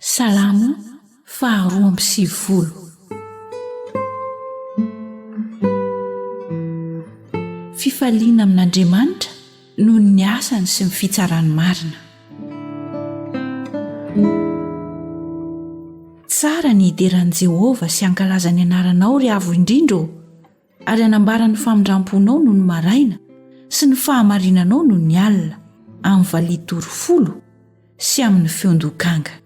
Salamo faharoa amby sivifolo. Fifaliana amin'Andriamanitra noho ny asany sy ny fitsarany marina. Tsara ny hidera an'i Jehovah sy hankalaza ny anaranao, ry Avo Indrindra ô, ary hanambara ny famindram-ponao nony maraina sy ny fahamarinanao nony alina, amin'ny valiha torofolo sy amin'ny feon-dokanga.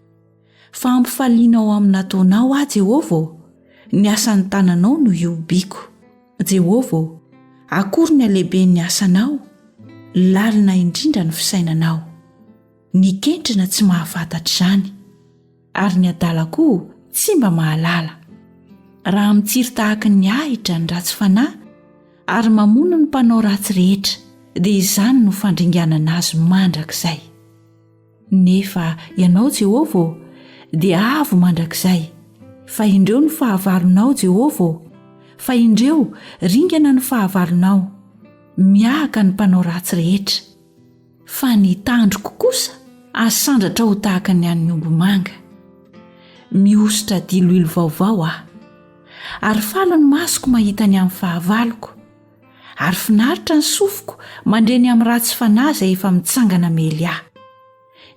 Fa ampifalianao amin'ny nataonao aho, Jehovah ô, ny asan'ny tananao no ihobiako. Jehovah ô, akory ny halehiben'ny asanao, lalina indrindra ny fisainanao. Ny kentrina tsy mahafantatra izany, ary ny adala koa tsy mba mahalala. Raha mitsiry tahaka ny ahitra ny ratsy fanahy ary mamono ny mpanao ratsy rehetra, dia izany no fandringanana azy mandrakizay. Nefa ianao, Jehovah ô, dia avo mandrakizay, fa indreo ny fahavalonao, Jehovah ô, fa indreo ringana ny fahavalonao, miahaka ny mpanao ratsy rehetra. Fa ny tandroko kosa asandratra ho tahaka ny an'ny ombimanga. Mihosotra diloilo vaovao aho. Ary faly ny masoko mahita ny amin'ny fahavaloko. Ary finaritra ny sofiko mandre ny amin'ny ratsy fanahy izay efa mitsangana mely ahy.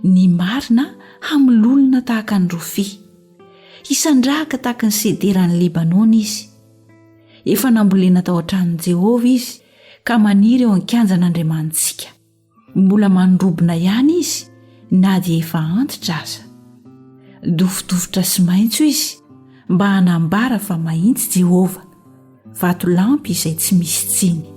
Ny marina hamololona tahaka ny rofia. Hisandrahaka tahaka ny sederan'i Libanona izy. Efa nambolena tao an-tranon'i Jehovah izy ka maniry eo an-kianjan'Andriamanitsika. Mbola mandrobona ihany izy na dia efa antitra aza. Dofodofotra sy maitso izy mba hanambara fa mahitsy Jehovah, vatolampy izay tsy misy tsiny.